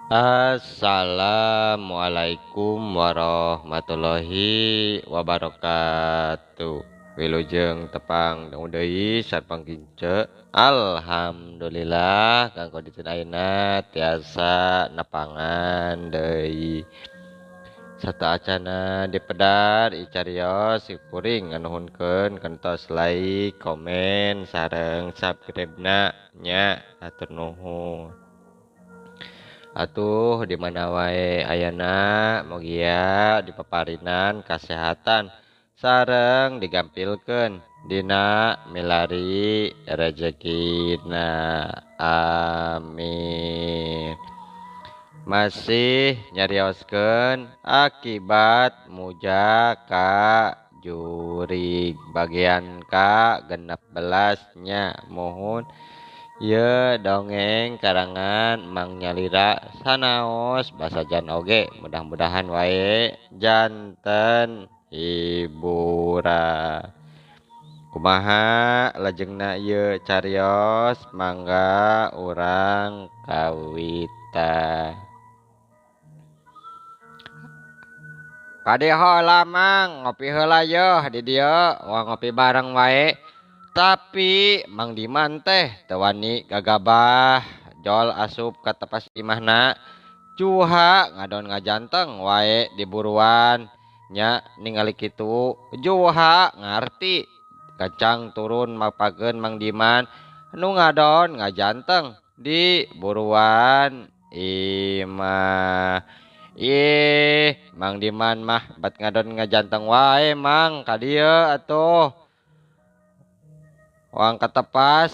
Assalamualaikum warahmatullahi wabarakatuh. Wilujeng tepang dangu deui sarpang kince. Alhamdulillah kanggo dinten ayeuna tiasa nepangan deui. Sateuacana dipedar icarios kuring nganuhunkeun kantos like, komen, sareng subscribe-na nya hatur nuhun. Atuh di mana wae ayana mugia dipaparinan kasehatan sareng digampilkeun dina milari rejekina amin. Masih nyarioskeun akibat muja ka jurig bagian ka 16 nya muhun. Ye dongeng karangan Mang Nyalira sanaos basajan oge mudah-mudahan wae janten hiburan. Kumaha lajengna ieu carios mangga urang kawitan. Kade heula Mang ngopi heula yeuh di dieu wah ngopi bareng wae. Tapi Mang Diman teh teu wani gagabah jol asup ka tepas imahna. Juha ngadon ngajanteng wae di buruan nya ningali kitu. Juha ngarti gancang turun mapakeun Mang Diman nu ngadon ngajanteng di buruan imah. Ih, Mang Diman mah bat ngadon ngajanteng wae Mang ka dieu atuh. Wang katepas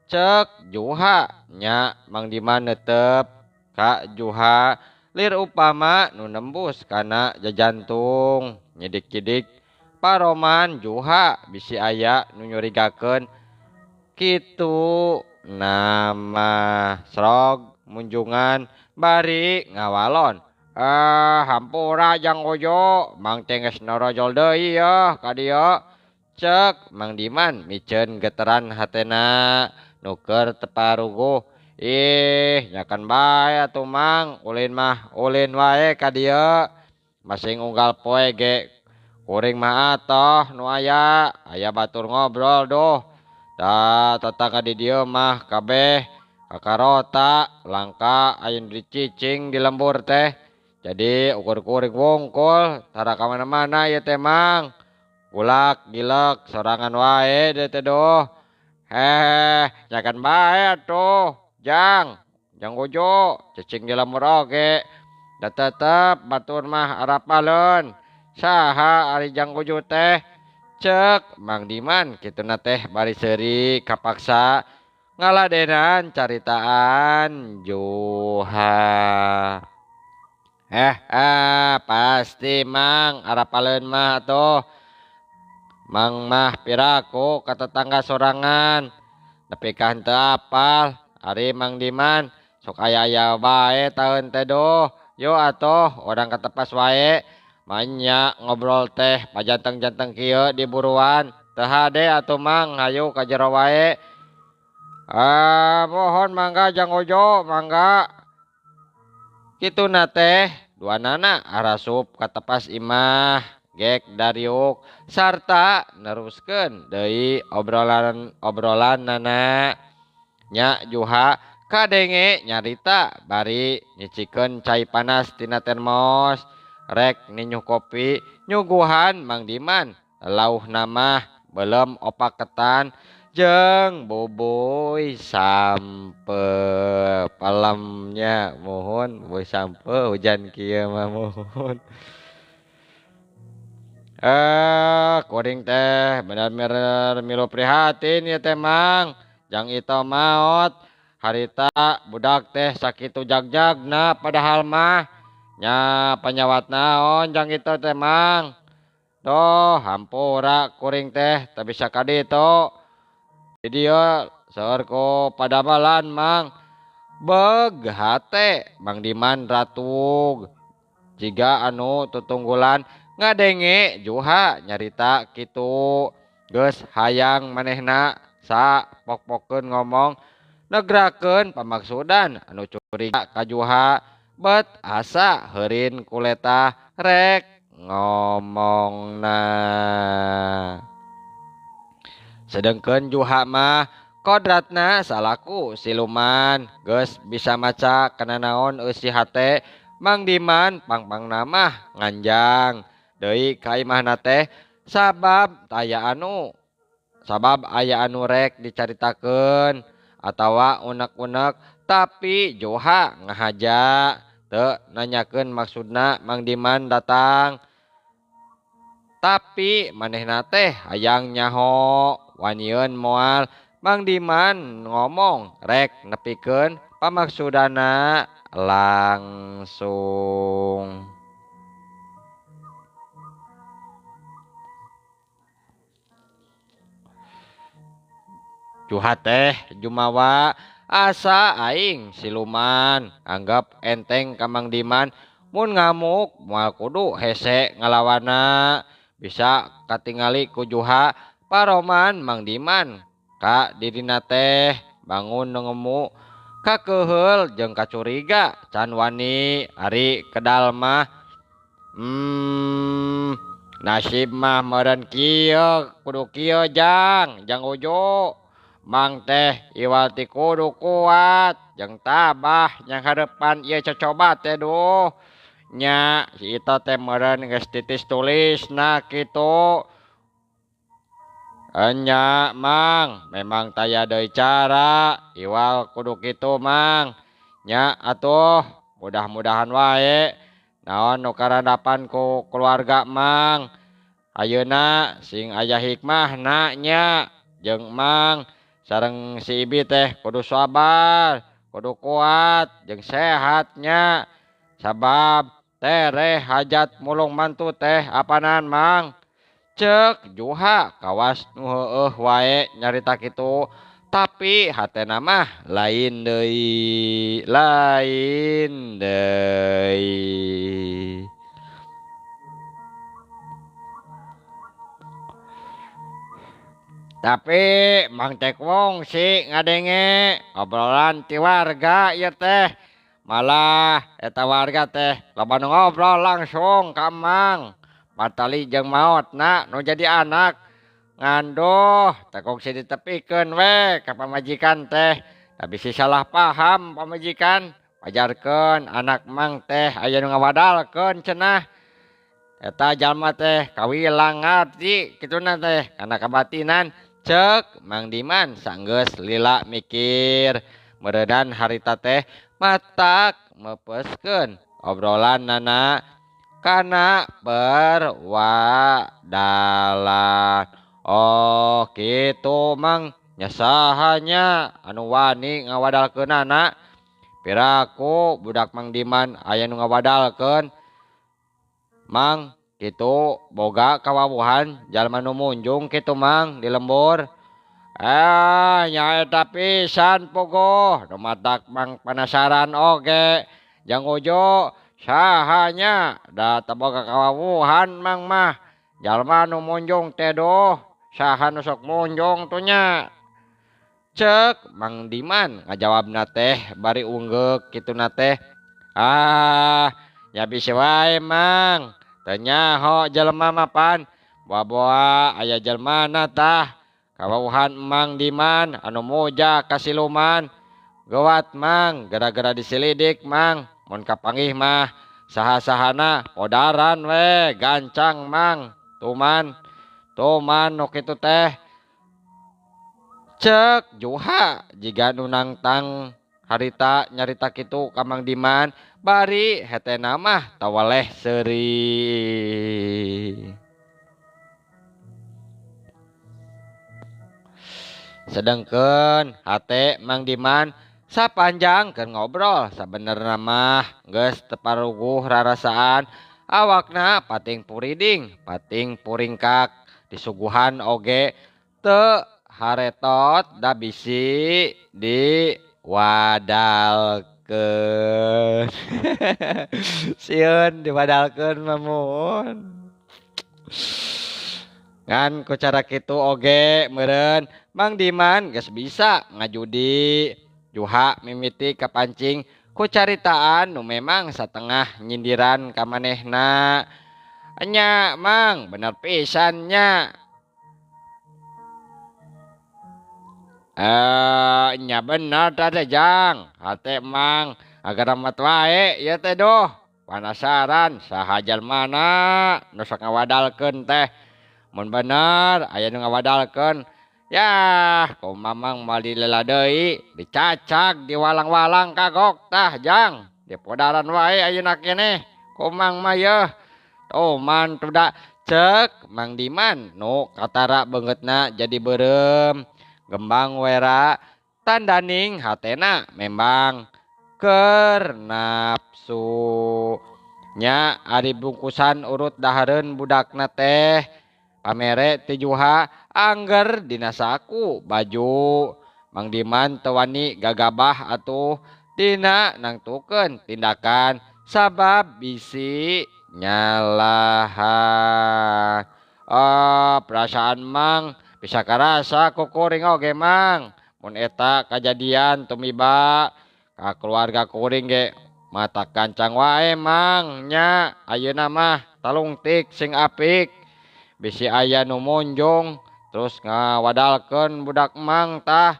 cek Juha nya Mang Diman netep ka Juha lir upama nu nembus kana jajantung nyidik-nyidik paroman Juha bisi aya nu nyurigakeun kitu nama srog munjungan bari ngawalon. Hampura Jang Ojo Mang teh geus norojol deui yeuh ka dieu. Cek Mang Diman miceun geteran hatena nuker teparuguh. Ih nyakan bae atuh Mang ulin mah ulin wae ka dieu masing unggal poe ge kuring mah atoh nu aya aya batur ngobrol duh da tetangga di dieu mah kabeh kakarota langka aya nu dicicing di lembur teh jadi ukur kuring wungkul tara ka mana-mana ieu teh Mang. Gulak gilek sorangan wae deh teh doh. Heh, nyakan bae atuh. Jang, Jang Ojo, cicing di lembur oge. Da tetep batur mah arapaleun. Saha ari Jang Ojo teh? Cek Mang Diman kituna teh bari seuri kapaksa ngaladenan caritaan Juha. Heh, pasti Mang arapaleun mah atuh. Mang mah piraku ka tetangga sorangan nepi ka henteu apal ari Mang Diman sok aya-aya bae taeun teh duh. Yo atuh urang katepas wae manya ngobrol teh pajanteng-janteng kieu di buruan teu hade atuh Mang hayu ka jero wae. Mohon mangga Jang Ojo mangga. Kituna teh duanana arasup ka tepas imah. Gek dariuk sarta neruskeun deui obrolan nana nya Juha kadenge nyarita bari nyicikeun cai panas tina termos rek ninyuh kopi nyuguhan Mang Diman lauh namah belem opak ketan jeung bubuy sampe palemnya muhun bubuy sampe hujan kieu mah muhun. Kuring teh bener-bener milu prihatin ya teh Mang. Jang itu maot harita budak teh sakitu jagjagna padahal mah nya panyawat naon jang itu teh Mang. Doh hampura kuring teh teu bisa ka ditu. Di dieu seueur ku padamelan Mang. Beg hate Mang Diman ratug jiga anu tutunggulan ngadenge Juha nyarita kitu geus hayang manehna sa pok-pokeun ngomong negrakeun pamaksudan anu curiga ka Juha. Bet asa heurin kuleta rek ngomongna. Sedengkeun Juha mah kodratna salaku siluman geus bisa maca kana naon eusi hate Mang Diman pangpangna mah nganjang deui ka imahna teh sabab aya anu sabab aya anu rek dicaritakeun atawa unek-unek tapi Juha ngahaja teu nanyakeun maksudna Mang Diman datang. Tapi manehna teh hayang nyaho wanieun moal Mang Diman ngomong rek nepikeun pamaksudana langsung. Juha teh jumawa asa aing siluman anggap enteng ka Mang Diman mun ngamuk moal kudu hese ngalawana bisa katingali ku Juha paroman Mang Diman ka dirina teh bangun nu ngemu kakeheul jeung kacuriga can wani ari kedal mah. Nasib mah meureun kieu kudu kieu jang jang Ujo. Mang teh iwal ti kudu kuat jeung tabah yang hareupan ieu cocoba teh duh. Nya si Ito teh meureun geus titis tulisna kitu. Enya Mang, memang taya deui cara iwal kudu kitu Mang. Nya atuh mudah-mudahan wae naon nu karandapan ku keluarga Mang. Ayeuna sing aya hikmahna nya jeung Mang sareng si Ibi teh kudu sabar, kudu kuat jeung sehatnya. Sabab tereh hajat mulung mantu teh apanan Mang. Cek Juha kawas nu heueuh wae nyarita kitu, tapi hatena mah lain deui, lain deui. Tapi Mang teh wong si ngadenge obrolan ti warga ieu teh. Malah eta warga teh loba nu ngobrol langsung ka Mang. Patali jeung maotna nu jadi anak nganduh teh kungsi ditepikeun we ka pamajikan teh. Tapi si salah paham pamajikan pajarkeun anak Mang teh aya nu ngawadalkeun cenah. Eta jalma teh kawilang ngarti kituna teh kana kabatinan. Cek Mang Diman sanggeus lila mikir meureunan harita teh matak mepeskeun obrolan nana kana perwadalan. Oh kitu Mang, nya sahanya anu wani ngawadalkeunana. Piraku budak Mang Diman aya nu ngawadalkeun Mang kitu boga kawawuhan jalma nu munjung kitu Mang di lembur. Nya eta pisan puguh nu matak Mang panasaran oge. Jang Ujo sahanya da teu boga kawawuhan Mang mah. Jalma nu munjung teh duh saha nu sok munjung tuh nya. Cek Mang Diman ngajawabna teh bari unggeuk kituna teh. Nya bisi wae Mang, teu nyaho jelema mah pan. Boa-boa aya jelmana tah. Kawawuhan Mang Diman anu muja ka siluman. Geuwat Mang, gara-gara diselidik Mang. Mun kapanggih mah saha-sahana podaran we gancang Mang. Tuman, tuman nu kitu teh. Cek Juha jiga nu nangtang harita nyarita kitu ka Mang Diman bari hetena mah tawaleh seuri. Sedengkeun hate Mang Diman sapanjang keur ngobrol sabenerna mah geus teu paruguh rarasaan awakna pating puriding pating puringkak disuguhan oge teu haretot da bisi diwadalkeun. Sieun diwadalkeun mah mun. Ngan ku cara kitu oge meureun Mang Diman geus bisa ngajudi. Juha mimiti kapancing Ku caritaan nu memang satengah nyindiran ka manehna. Nya Mang bener pisan nya. Nya bener tah teh Jang. Hate Mang agaramat wae ieu teh duh. Panasaran saha jalmana nu sok ngawadalkeun teh. Mun bener aya nu ngawadalkeun yah ku Mamang moal dilela deui dicacag diwalang-walang kagok tah Jang. Dipodaran wae ayeuna keneh ku Mang mah yeuh. Tuman tuda cek Mang Diman nu katara beungeutna jadi beureum. Gembang wera tandaning hatena membang keur nafsu. Nya ari bungkusan urut dahareun budakna teh pamere ti Juha angger dina saku baju. Mang Diman teu wani gagabah atuh dina nangtukeun tindakan sabab bisi nyalahan. Oh, perasaan Mang bisa karasa ku kuring oge Mang. Mun eta kajadian tumiba ka keluarga kuring ge mata kancang wae Mang nya. Ayeuna mah talungtik sing apik. Bisi aya nu monjong terus ngawadalkeun budak Mang tah.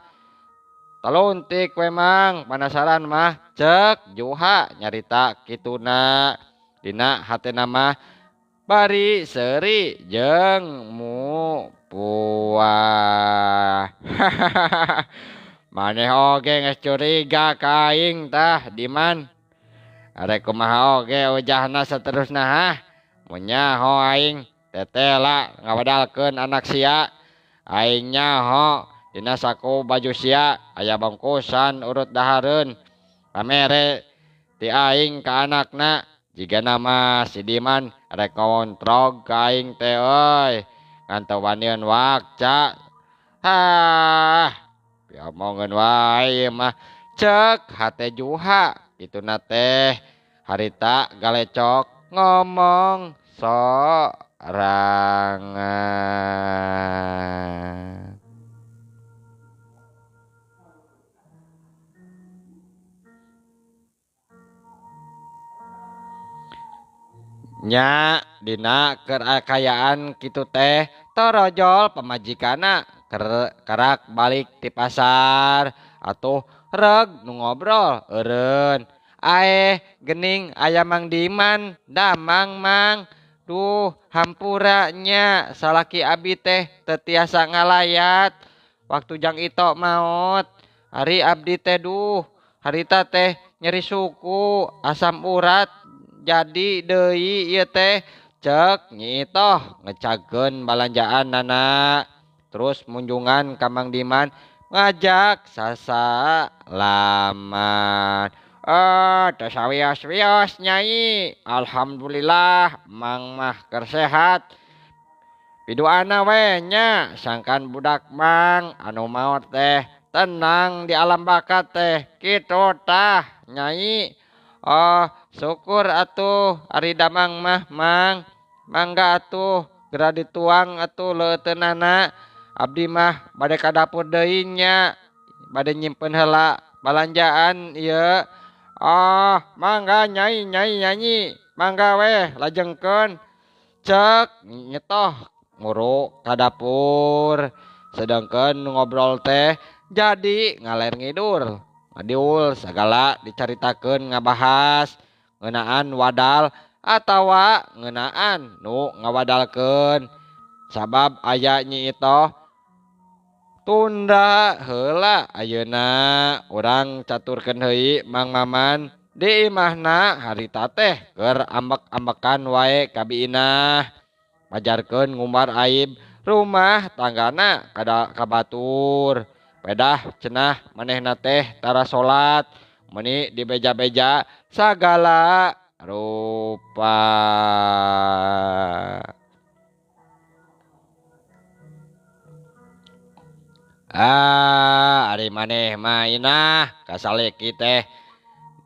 Taluntik we Mang, panasaran mah cek Juha nyarita kituna. Dina hatena mah bari seuri jeung mu puah. Maneh oge geus curiga ka aing tah Diman. Arek kumaha oge ujahna saterusna hah. Mun nyaho aing tetela ngawadalkeun anak sia. Aing nyaho dina saku baju sia aya bungkusan urut dahareun. Pamere ti aing ka anakna. Jigana mah si Diman rek ngontrog ka aing teh euy. Ngan teu wanian wakca. Hah, piomongeun wae ieu mah. Cek hate Juha kituna teh harita galecok ngomong sorangan. Nya dina keur kayaan kitu teh torojol pamajikana kerak balik ti pasar atuh reg nu ngobrol eureun. Aeh gening aya Mang Diman damang Mang. Duh hampura nya salaki abi teh teu tiasa ngalayat waktu jang ito maot. Ari abdi teh duh harita teh nyeri suku asam urat jadi deui ieu teh. Cek Nyi Itoh ngecageun balanjaan nana. Terus munjungan ka Mang Diman ngajak sasalaman. Teu sawios-wios Nyai. Alhamdulillah Mang mah keur sehat. Piduana we nya sangkan budak Mang anu maot teh tenang di alam baka teh kitu tah Nyai. Oh syukur atuh ari damang mah Mang. Mangga atuh geura dituang atuh leuteunana. Abdi mah bade ka dapur deui nya. Bade nyimpen heula balanjaan ieu. Oh mangga Nyai Nyai nyanyi. Mangga weh lajengkeun. Cek nyetoh nguru ka dapur. Sedangkeun ngobrol teh jadi ngaler ngidur. Ngadiul sagala dicaritakeun ngabahas ngeunaan wadal atawa ngeunaan nu ngawadalkeun. Sabab aya Nyi Itoh tunda heula ayeuna urang caturkeun heui Mang Maman di imahna harita teh keur ambek-ambekan wae ka biinah. Majarkeun ngumbar aib rumah tanggana kada ka batur. Pedah cenah manehna teh tara salat meuni dibeja-beja sagala rupa. Ah, ari maneh mah inah kasaleki teh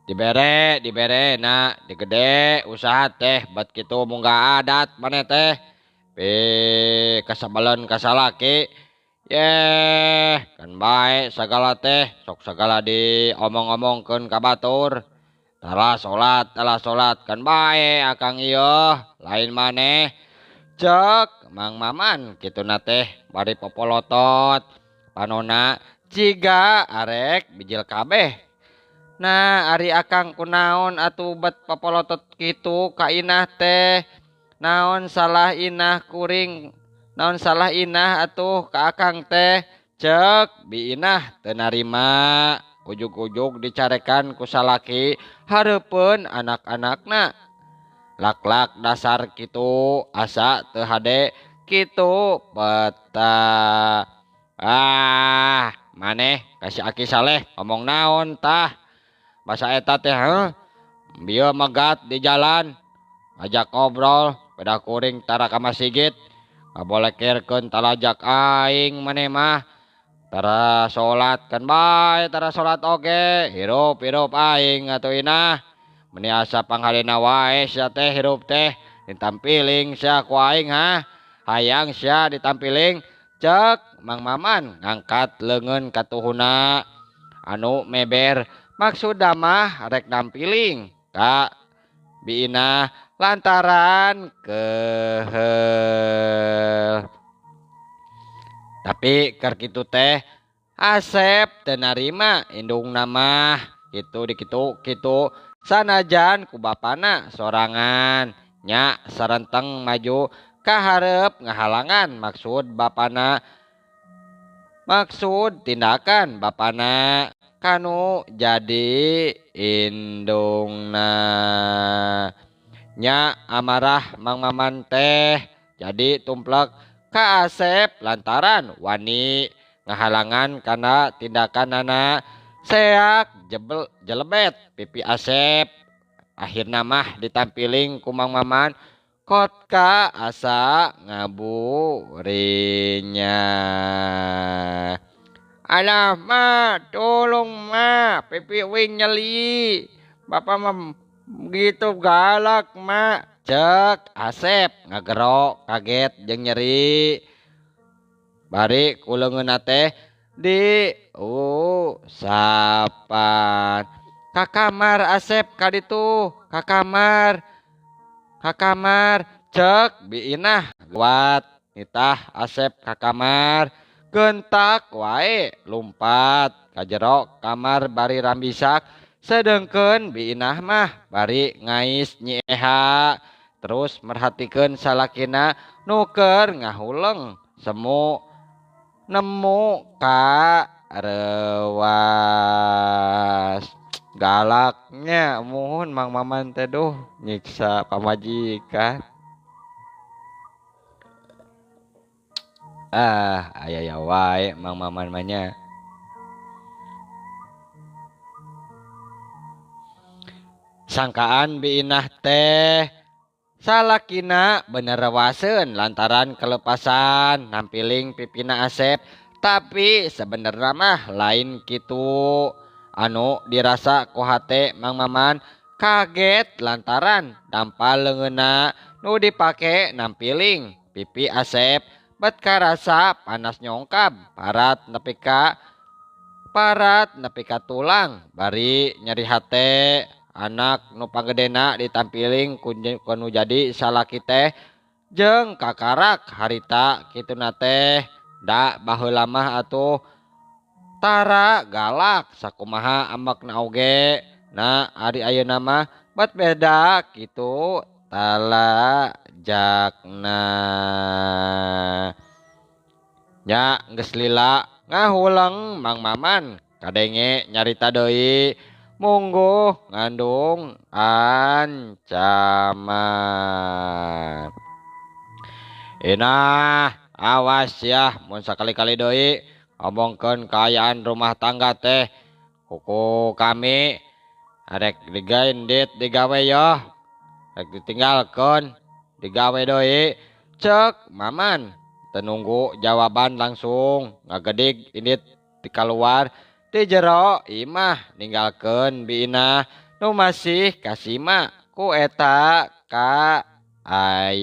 dibere dibere na digede usaha teh bat kitu munggah adat maneh teh. Pi kasabalen kasalaki yeh kan bae sagala teh sok sagala diomong-omongkeun ka batur. Tara salat kan bae akang ieu lain maneh. Cek Mang Maman kituna teh bari popolotot panona ciga arek bijil kabeh. Nah ari akang kunaon atuh bet popolotot kitu ka Inah teh. Naon salah Inah kuring, naon salah Inah atuh ka akang teh. Cek Bi Inah teu narima ujug-ujug dicarekan ku salaki hareupeun anak-anakna. Lak-lak dasar kitu asa teu hade kitu peta. Ah maneh ka si Aki Saleh ngomong naon tah basa eta teh heuh bieu megat di jalan ngajak ngobrol beda kuring tara ka masigit ngabolekerkeun talajak aing maneh mah tara salat kan bae tara salat oge hirup-hirup aing atuh Inah meni asa panghalena wae sia teh hirup teh ditampiling sia ku aing ha hayang sia ditampiling. Cek Mang Maman ngangkat leungeun katuhuna anu meber maksudna mah rek nampiling ka Bi Inah lantaran kehel. Tapi keur kitu teh Asep teu narima indungna mah kitu dikitu kitu sanajan ku bapana sorangan nya sarenteng maju ka hareup ngahalangan maksud bapana maksud tindakan bapana kanu jadi indungna. Nya amarah Mang Maman teh jadi tumplek ka Asep lantaran wani ngahalangan kana tindakanana seak jebel jelebet pipi Asep. Akhirna mah ditampiling ku Mang Maman kotka asa ngaburinya. Alah ma tolong ma pipi wing nyeli bapak mah gitu galak ma. Cek Asep ngagerok kaget jeung nyeri bari ku leungeunna teh di usapan ka kamar Asep ka ditu ka kamar ka kamar. Cek Bi Inah gawat nitah Asep ka kamar gentak wae lumpat ka jero kamar bari rambisak sedengkeun Bi Inah mah bari ngais Nyi Eha terus merhatikeun salakina nu keur ngahuleng semu nemu ka reuwas. Galaknya muhun Mang Maman teh duh nyiksa pamajikan. Ah aya ya wae Mang Maman mah nya. Sangkaan Bi Inah teh salakina bener rewaseun lantaran kelepasan nampiling pipina Asep, tapi sebenarnya mah lain kitu. Anu dirasa ku hate Mang Maman kaget lantaran dampal leungeunna nu dipake nampiling pipi Asep bet karasa panas nyongkab parat nepi ka tulang bari nyeri hate. Anak nu pagedena ditampiling ku nu jadi salaki teh jeung kakarak harita kituna teh da baheula mah atuh tara galak sakumaha ambekna oge. Nah ari ayeuna mah bet beda kitu talajakna. Nya geus lila ngahuleng Mang Maman kadenge nyarita deui mungguh ngandung ancaman. Inah awas ya mun sakali-kali deui ngomongkeun kaayaan rumah tangga teh kuku kami arek digaindit digawe yoh rek ditinggalkeun digawe deui. Cek Maman teu nunggu jawaban langsung ngagedig indit dikaluar di jero imah ninggalkeun Bi Inah nu masih kasima ku eta kaayaan.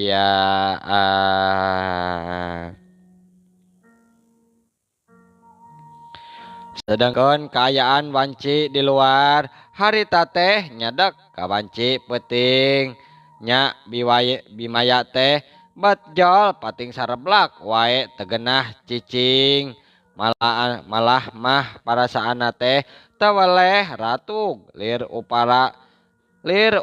Sedangkan kaayaan wanci di luar harita teh nyadek ka wanci peuting nya bimaya teh betjol pating sareblak wae tegenah cicing malah mah parasaanna teh teweleh ratug lir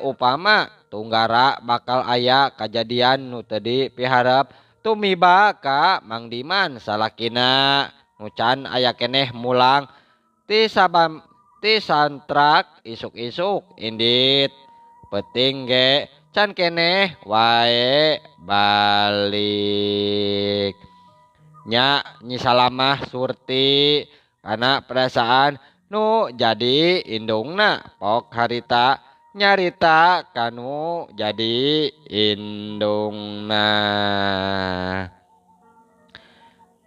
upama tunggara bakal aya kajadian nu teu dipiharep tumiba ka Mang Diman salakina nu can aya keneh mulang ti santrak isuk-isuk indit peuting ge can keneh wae balik nya Nyi Salamah Surti kana perasaan nu jadi indungna pok harita nyarita kanu jadi indungna.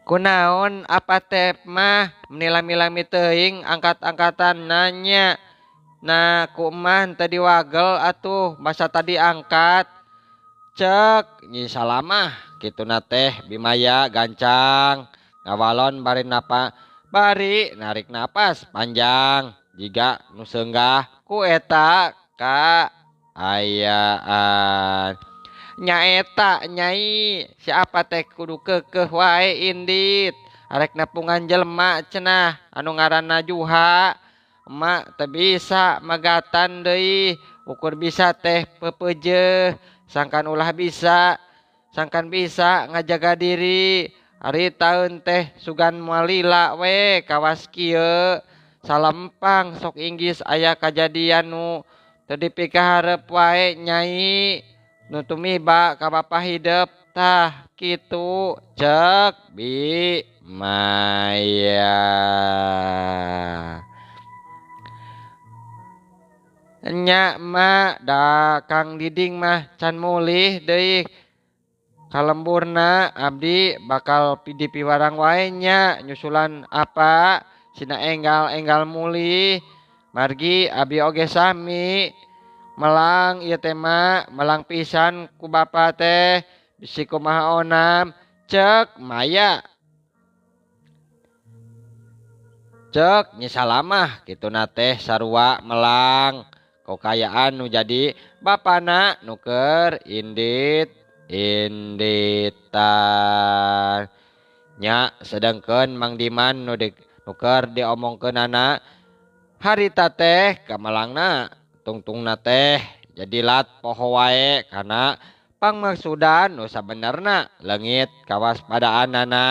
Kunaon apa teh mah menilami-lami teuing angkat-angkatan nanya. Nah ku mah teu diwagel atuh masa tadi angkat. Cek Nyi Salamah kituna teh Bimaya gancang ngawalon bari napa bari narik napas panjang jiga nu seunggah ku eta kaayaan. Nyaeta nyai siapa teh kudu keukeuh wae indit arek nepungan jelema cenah anu ngaranna Juha emak teu bisa megatan deui ukur bisa teh peupeujeuh sangkan ulah bisa sangkan bisa ngajaga diri ari taun teh sugan moal lila we kawas kieu salempang sok inggis aya kajadian nu teu dipikaharep wae nyai nu tumiba ka bapa hidep tah kitu cek Bimaya. Nya mah da Kang Diding mah can mulih deui kalemburna abdi bakal dipiwarang wae nya nyusulan apa sina enggal-enggal mulih margi abdi oge sami melang ieu teh mah melang pisan ku bapa teh bisi kumaha onam cek Maya. Cek Nyi Salamah kituna teh sarua melang kokayaan nu jadi bapana nu keur indit inditan nya sedengkeun Mang Diman nu keur diomongkeunana harita teh kamelangna tungtungna teh jadi lat poho wae kana pangmaksudan nu sabenerna leungit kawaspadaanana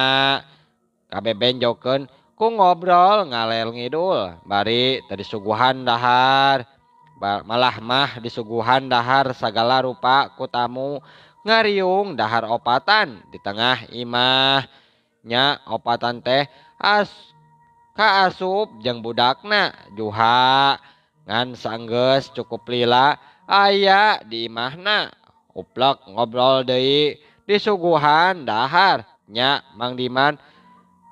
kabeh benjokeun ku ngobrol ngalel ngidul bari teu disuguhan dahar malah mah disuguhan dahar sagala rupa ku tamu ngariung dahar opatan di tengah imah nya opatan teh kaasup jeung budakna Juha ngan sanggeus cukup lila aya di imahna uplek ngobrol deui disuguhan dahar nya Mang Diman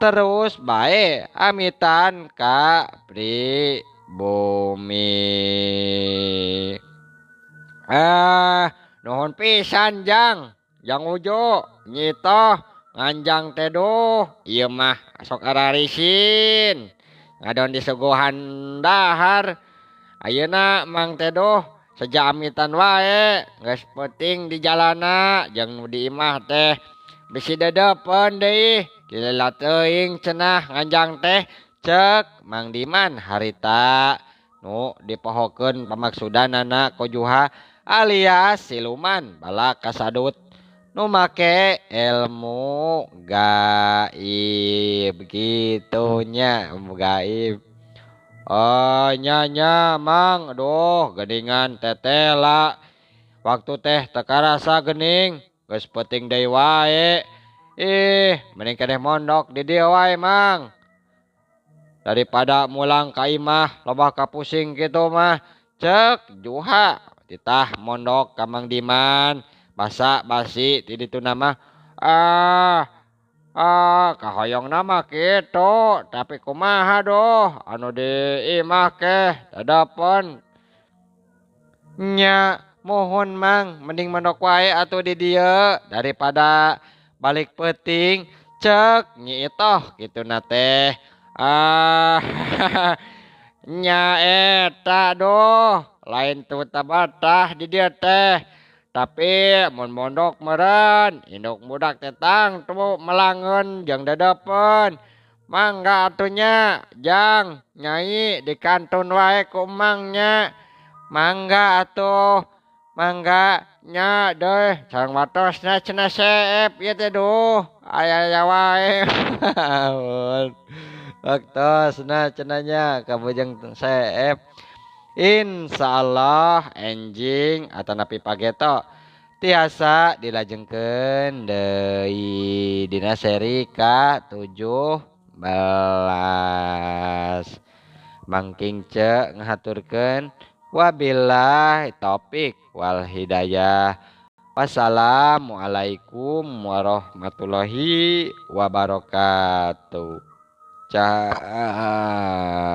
terus bae amitan ka pribumi. Nuhun pisan jang jang Ujo nyitoh nganjang teh duh ieu mah sok ararisin ngadon disuguhan dahar ayeuna Mang teh duh seja amitan wae geus peuting di jalana jeung nu di imah teh bisi dedepeun deui lila teuing cenah nganjang teh cek Mang Diman harita nu dipohokeun pamaksudanana ku Juha alias siluman balak kasadut nu make ilmu gaib gitunya ilmu gaib. Oh nya nya Mang aduh geuningan tetela waktu teh teu karasa geuning geus peuting deui wae ih mending keneh mondok di dieu wae Mang daripada mulang ka imah loba kapusing kitu mah cek Juha titah mondok ka Mang Diman basa basi ti dituna mah kahoyongna mah kitu tapi kumaha doh anu di imah keh dadapeun nya mohon Mang mending mondok wae atuh di dieu daripada balik peuting cek Nyi Itoh kituna teh. Ah nya eta doh lain tuh tabatah di dieu teh. Tapi mun mondok meureun induk budak teh tangtu melangeun jeung dedepeun. Mangga atuh nya jang nyai dikantun wae ku emang nya. Mangga atuh mangga nya deuh sareng watosna cenah seep ieu teh duh aya-aya wae. Waktosna cenah nya kabujeng seep. Insyaallah enjing atanapi pageto tiasa dilajengkeun deui dina seri ka-17. Mangking ce ngahaturkeun wabillahi taufik wal hidayah. Wassalamualaikum warahmatullahi wabarakatuh. Ciao.